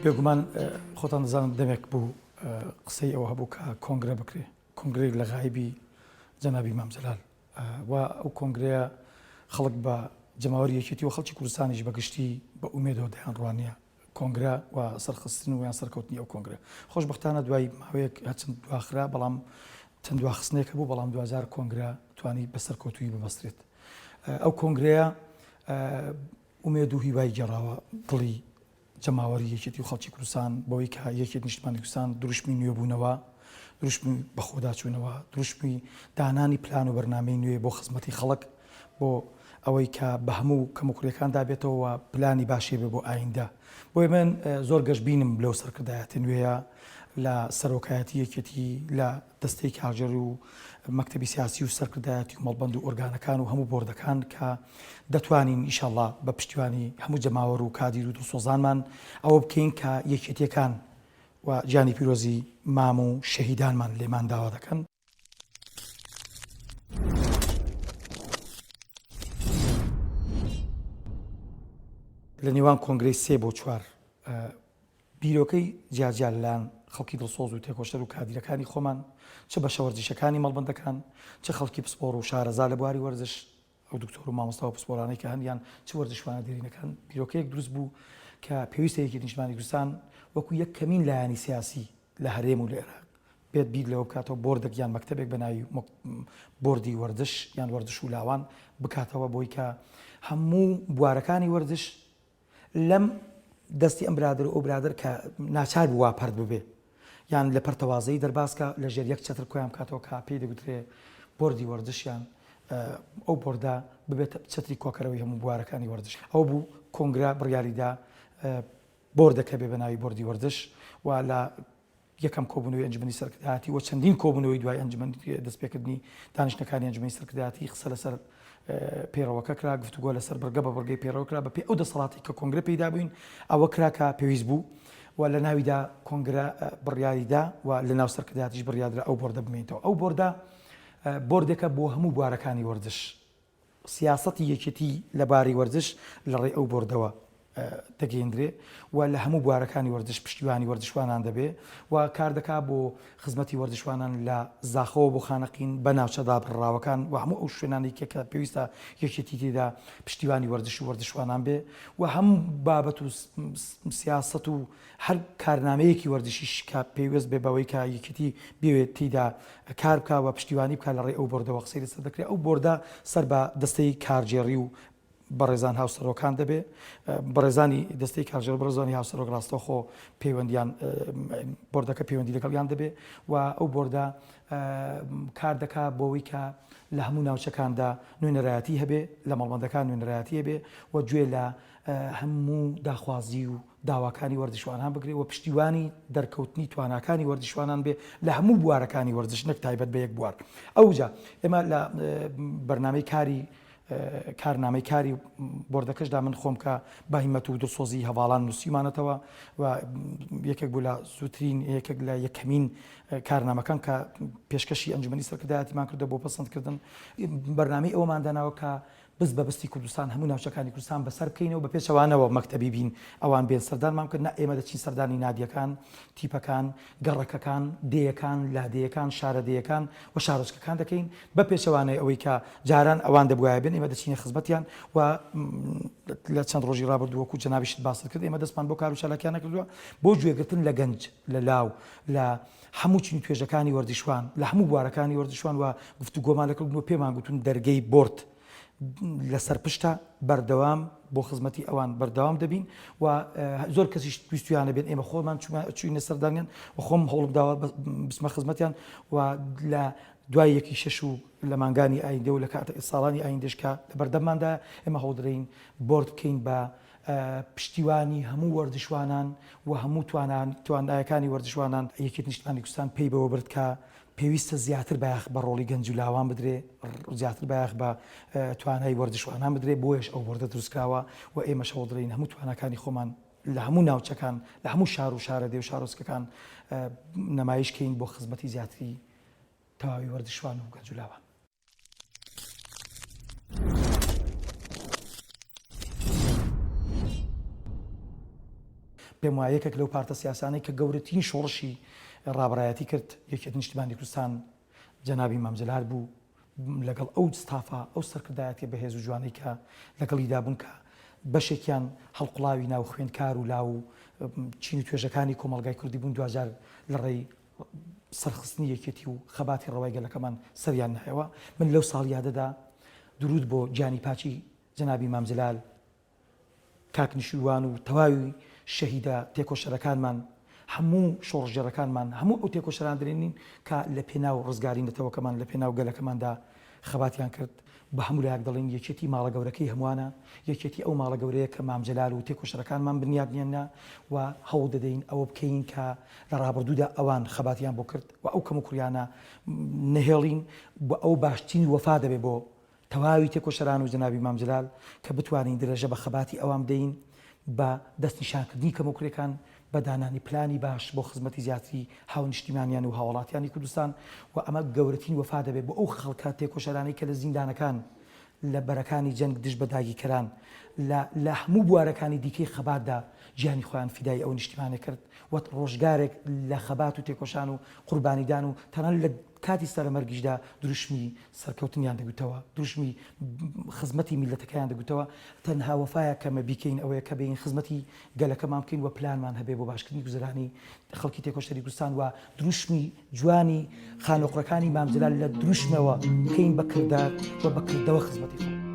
بێگومان خۆتان دەزانن دەمێک بوو قسەی ئەوە هەبوو کە کۆنگرە بکرێ، کۆنگرەیەک لە غایبی جەنابی مام جەلال و ئەو کۆنگرەیە خەڵک بە جەماوەری یەکێتی و خەڵکی کوردستانیش بە گشتی بە ئومێدەوە دەیانڕوانیە کۆنگرە و سەرخستن و یان سەرکەوتنی ئەو کۆنگرە. خۆشبەختانە دوای ماوەیەک هەرچەند دواخرا بەڵام چەند دواخستنێک هەبوو بەڵام دواجار کۆنگرە توانی بە سەرکەوتوویی ببەسترێت. ئەو کۆنگرەیە ئومێد و هیوای گێڕاوە دڵی جەماوەری یەکێتی و خەڵکی کوردستان بەوەی کە یەکێتی نیشتمانی کوردستان دروشمی نوێبوونەوە، دروشمی بەخۆداچوونەوە، دروشمی دانانی پلان و بەرنامەی نوێ بۆ خزمەتی خەڵک، بۆ ئەوەی کە بە هەموو کەموکوڕیەکاندا بێتەوە و پلانی باشی هەبێ بۆ ئایندە. بۆیە من زۆر گەشبینم لەو سەرکردایەتە نوێیە لە سەرۆکایەتی یەکێتی، لە دەستەی کارگێڕی و مەکتەبی سیاسی و سەرکردایەتی و مەڵبەند و ئۆرگانەکان و هەموو بۆردەکان کە دەتوانین ئیشەڵا بە پشتیوانی هەموو جەماوەر و کادیر و دڵسۆزانمان ئەوە بکەین کە یەکێتیەکان و گیانی پیرۆزی مام و شەهیدانمان لێمان داوا دەکەن. لە نێوان کۆنگرەی سێ بۆ چوار بیرۆکەی جیاجیا لەلایەن خەڵکی دڵسۆز و تێکۆشەر و کادیرەکانی خۆمان، چ بەشە وەرزشیەکانی مەڵبەندەکان، چ خەڵکی پسپۆڕ و شارەزا لە بواری وەرزش، ئەو دکتۆر و مامۆستا و پسپۆرانەی کە هەن یان چ وەرزشوانە دێرینەکان، بیرۆکەیەک دروست بوو کە پێویستە یەکێتی نیشتمانی کوردستان وەکو یەکەمین لایەنی سیاسی لە هەرێم و لە ئێراق بێت بیر لەوە بکاتەوە بۆردێک یان مەکتەبێک بە ناوی بۆردی وەرزش یان وەرزش و لاوان بکاتەوە بۆی کە هەموو بوارەکانی وەرزش لەم دەستی ئەم برادەر و ئەو برادەر کە ناچار بوو وا پەرت ببێ یان لە پەرتەوازەیی دەرباز کا لە ژێر یەک چەتر کۆیان بکاتەوە کە پێی دەگوترێ بۆردی وەرزشیان ئەو بۆردە ببێتە چەتری کۆکەرەوەی هەموو بوارەکانی وەرزش ئەو بوو کۆنگرە بڕیاریدا بۆردەکە بێ بە ناوی بۆردی وەرزش و لە یەکەم کۆبوونەوەی ئەنجومەنی سەرکردایەتی و چەندین کۆبوونەوەی دوای ئەنجومەن دەستپێکردنی دانیشتنەکانی ئەنجومەنی سەرکردایەتی قسە لەسەر پەیڕەوەکە کرا، گفتوگۆ لەسەر بڕگە بە بڕگەی پەیڕەو کرا، بەپێی ئەو دەسەڵاتەی کە کۆنگرە پێی دابووین ئەوە کرا کە پێویست بوو و لە ناویدا کۆنگرە بڕیاری دا و لە ناو سەرکردایەتیش بڕیاردرا ئەو بۆردە بمێنێتەوە. ئەو بۆردە بۆردێکە بۆ هەموو بوارەکانی وەرزش. سیاسەتی یەکێتی لە باری وەرزش لە ڕێی ئەو بۆردەوە دەگەیندرێ و لە هەموو بوارەکانی وەرزش پشتیوانی وەرزشوانان دەبێ و کار دەکا بۆ خزمەتی وەرزشوانان لە زاخۆوە بۆ خانەقین بە ناوچە دابڕراوەکان و هەموو ئەو شوێنانەی کە کە پێویستە یەکێتی تێدا پشتیوانی وەرزش و وەرزشوانان بێ و هەموو بابەت و سیاسەت و هەر کارنامەیەکی وەرزشیش کە پەیوەست بێ بەوەی کە یەکێتی بیەوێت تێیدا کار بکا و پشتیوانی بکا لە ڕێی ئەو بۆردەوە قسەی لەسەر دەکرێت، ئەو بۆردە سەر بە دەستەی کارگێڕی و بەڕێزان هاوسەرۆکان دەبێ، بەڕێزانی دەستەی کارگێڕ و بەڕێزانی هاوسەرۆک ڕاستەوخۆ پەیوەندیان بۆردەکە پەیوەندی لەگەڵیان دەبێ و ئەو بۆردە کار دەکا بۆوەی کە لە هەموو ناوچەکاندا نوێنەرایەتی هەبێ، لە مەڵبەندەکان نوێنەرایەتی هەبێ و گوێ لە هەموو داخوازی و داواکانی وەرزشوانان بگرێ و پشتیوانی دەرکەوتنی تواناکانی وەرزشوانان بێ لە هەموو بوارەکانی وەرزش نەک تایبەت بە یەک بوار. ئەوجا ئێمە لە بەرنامەی کاری کارنامەی کاری بۆردەکەشدا من خۆم کە بە هیمەت و دڵسۆزی هەڤاڵان نووسیمانەتەوە و یەکێک بوو لە زووترین یەکێک لە یەکەمین کارنامەکان کە پێشکەشی ئەنجومەنی سەرکردایەتیمان کردە بۆ پەسەندکردن بەرنامەی ئەوەمان داناوە کە بست بە بستی کوردستان هەموو ناوچەکانی کوردستان بەسەر بکەینەوە بە پێچەوانەوە مەکتەبی بین ئەوان بێن سەردانمان بکەن نا ئێمە دەچین سەردانی نادیەکان تیپەکان گەڕەکەکان دێیەکان لادێیەکان شارەدێیەکان و شارۆچکەکان دەکەین بە پێچەوانەی ئەوەی کە جاران ئەوان دەبوایە بێن ئێمە دەچینە خزمەتیان و لە چەند ڕۆژی ڕابردوو وەکو جەنابیشت باست کرد ئێمە دەستمان بۆ کار و چالاکیانە کردووە بۆ گوێگرتن لە گەنج لە لاو لە هەموو چین و توێژەکانی وەرزشوان لە هەموو بوارەکانی وەرزشوان و گفتوگۆمان لەکردن و پێمان گوتون دەرگەی بۆرد لەسەر پشتە بەردەوام بۆ خزمەتی ئەوان بەردەوام دەبین و زۆر کەسیش ویستویانە بێن ئێمە خۆمان چوینە سەردانیان و خۆم هەوڵم داوە بچمە خزمەتیان و لە دوای یەکی شەش و لە مانگانی ئایندە و لە کات ساڵانی ئایندەش کە لە بەردەمماندا ئێمە هەوڵدرین بۆرد بکەین بە پشتیوانی هەموو وەرزشوانان و هەموو توانایەکانی وەرزشوانان، یەکێتی نیشتمانی کوردستان پەی بەوە برد کە پێویستە زیاتر بایەخ بە ڕۆڵی گەنج و لاوان بدرێ، زیاتر بایەخ بە توانای وەرزشوانان بدرێ، بۆیەش ئەو بۆردە دروستکراوە و ئێمەش هەوڵدەدەین هەموو تواناکانی خۆمان لە هەموو ناوچەکان، لە هەموو شار و شارەدێ و شارۆچکەکان نمایش کەین بۆ خزمەتی زیاتری تەواوی وەرزشوان و گەنج و لاوان. پێم وایە یەکێک لەو پارتە سیاسانەی کە گەورەترین شۆڕشی ڕابەرایەتی کرد یەکێتی نیشتیمانی کوردستان جەنابی مام جەلال بوو لەگەڵ ئەو ستافە ئەو سەرکردایەتیە بەهێز و جوانەی کە لەگەڵیدا بوون کە بەشێکیان هەڵقوڵاوی ناو خوێندکار و لاو و چین و توێژەکانی کۆمەڵگای کوردی بوون دواجار لە ڕێی سەرخستنی یەکێتی و خەباتی ڕەوای گەلەکەمان سەریان نایەوە من لەو ساڵیادەدا دروود بۆ گیانی پاکی جەنابی مام جەلال کاک نشیروان و تەواوی شەهیدە تێکۆشەرەکانمان، هەموو شۆڕشگێڕەکانمان، هەموو ئەو تێکۆشەران دەنێنین کە لە پێناو ڕزگاری نەتەوەکەمان، لە پێناو گەلەکەماندا خەباتیان کرد. بە هەموو لایەک دەڵێین یەکێتی ماڵە گەورەکەی هەمووانە، یەکێتی ئەو ماڵە گەورەیە کە مام جەلال و تێکۆشەرەکانمان بنیاتنیاننا و هەوڵ دەدەین ئەوە بکەین کە لە ڕابردوودا ئەوان خەباتیان بۆ کرد و ئەو کەموکوڕیانە نەهێڵین و ئەو باشترین وەفا دەبێ بۆ تەواوی تێکۆشەران و جەنابی مام جەلال کە بتوانین درێژە بە خەباتی ئەوان بدەین بە دەستنیشانکردنی کەموکورێکان، بە دانانی پلانی باش بۆ خزمەتی زیاتری هاونیشتیمانیان و هاوڵاتیانی کوردستان و ئەمە گەورەترین وەفا دەبێت بۆ ئەو خەڵکە تێکۆشەرانەی کە لە زیندانەکان لە بەرەکانی جەنگ دژ بە داگیرکەران لە لە هەموو بوارەکانی دیکەی خەباتدا گیانی خۆیان فیدای ئەو نیشتیمانە کرد و ڕۆژگارێک لە خەبات و تێکۆشان و قوربانیدان و تەنانەت لە کاتی سەرەمەرگیشدا دروشمی سەرکەوتنیان دەگوتەوە، دروشمی خزمەتی میللەتەکەیان دەگوتەوە، تەنها وەفایەک کە ئەمە بیکەین ئەوەیە کە بێین خزمەتی گەلەکەمان بکەین و پلانمان هەبێ بۆ باشکردنی گوزەرانی خەڵکی تێکۆشەری کوردستان و دروشمی جوانی خانۆقرەکانی مام جەلال لە دروشمەوە بکەین بە کردار و بە کردەوە خزمەتی خەڵک.